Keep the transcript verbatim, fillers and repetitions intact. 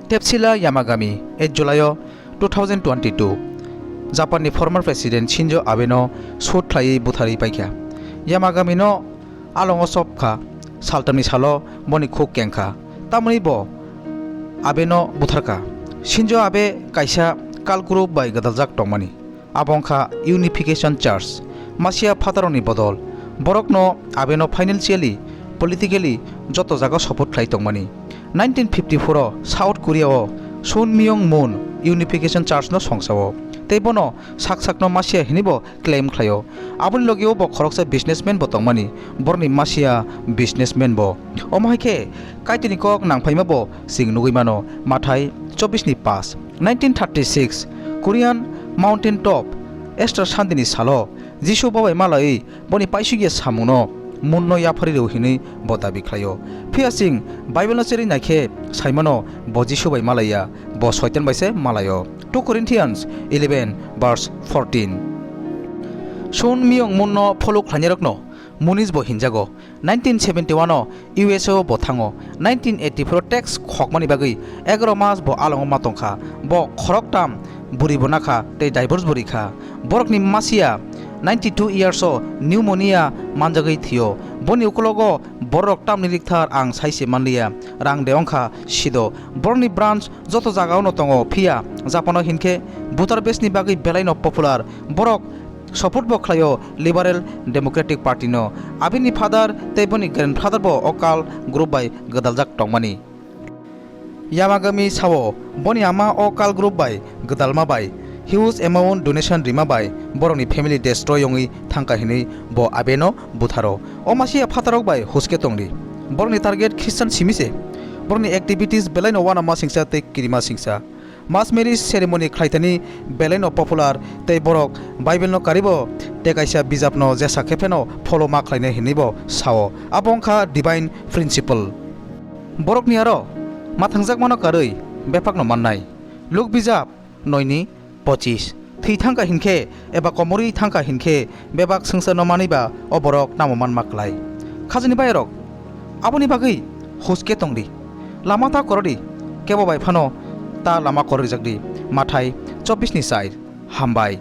Tepsila Yamagami, eight July o two thousand twenty-two, Japan ni former President Shinzo Abe no shoot khlaiwi butharwi paikha. Yamagami no alongo chopkha, saltamni salo boni khuk kengkha, tamoni bo Abe no butharkha. Shinzo Abe kaisa cult group bai gwdaljak tongmani. Abo wngkha Unification Church, Masiya phatarokni bodol. Borokno Abeno financially, politically joto jaga support khlai tongmani. Nineteen fifty-four o South Korea o Sun Myung Moon Unification Church no songsao, tei bono sak sakno Masiya hinwi bo claim khlaio. Aboni logio bo khoroksa businessman bo tongmani, borokni Masiya businessman bo. Omo hai khe Kaitorni kok nangphaima bo chwng nugwi mano, Mathai chobbish ni pash. Nineteen thirty-six, Korean mountain top Easter Sunday ni salo Jisu bo bai malaiwi boni paisukya samungno Moon no yapharwi rw hinwi bo dabi khlaio. Phiya chwng Bible no cherwi naikhe saimano bo Jisu bai malaiya, bo Soitan bai se malaio. Two Corinthians eleven verse fourteen. Sun Myung Moon no follow khlainairokno Moonies bo hinjago. Nineteen seventy-one o U S A o bo thango. Nineteen eighty-four o tax khokmani bagwi egaroh mas bo alongo ma tongkha. Bo khoroktam bwrwi bo nakha tei divorce bo rikha. Borokni Masiya ninety-two years o pneumonia manjagwi thwio. Boni ukulogo bororok tamni rikthar ang sai se manliya. Rang de wngkha sido. Borokni branch joto jagao no tongo, phiya Japan o hinkhe voter base ni bagwi belai no popular. Borok support bo khlaio Liberal Democratic Party no. Abini father tei boni grandfather bo o cult group bai gwdaljak tongmani. Yamagami sao, boni ama o cult group bai gwdalma bai huge amount donation rima bai borokni family destroy wngwi thangkha hinwi bo Abeno butharo. O Masiya phatarok bai huske tongdi. Borokni target Christian simi se. Borokni activities belai no uanama singsa tei kirima singsa. Mass marriage ceremony khlaithani belai no popular tei borok Bible no karibo tei kaisa bijap no jesa khe pheno follow ma khlainai hinwi bo sao. Abo wngkha divine principle. Borokni aro ma thangjakmano karwi bebak no mannai. Luk bijap noi ni pochis. Thwi thangkha hinkhe eba komorwi thangkha hinkhe bebak swngcharno manwi ba o borok tamo manma klai. Khajani bayarok, aboni bagwi huske tongdi. Lama ta korodi, kebo bai phano ta lama kororjakdi. Mathai chobbish ni char. Hambai.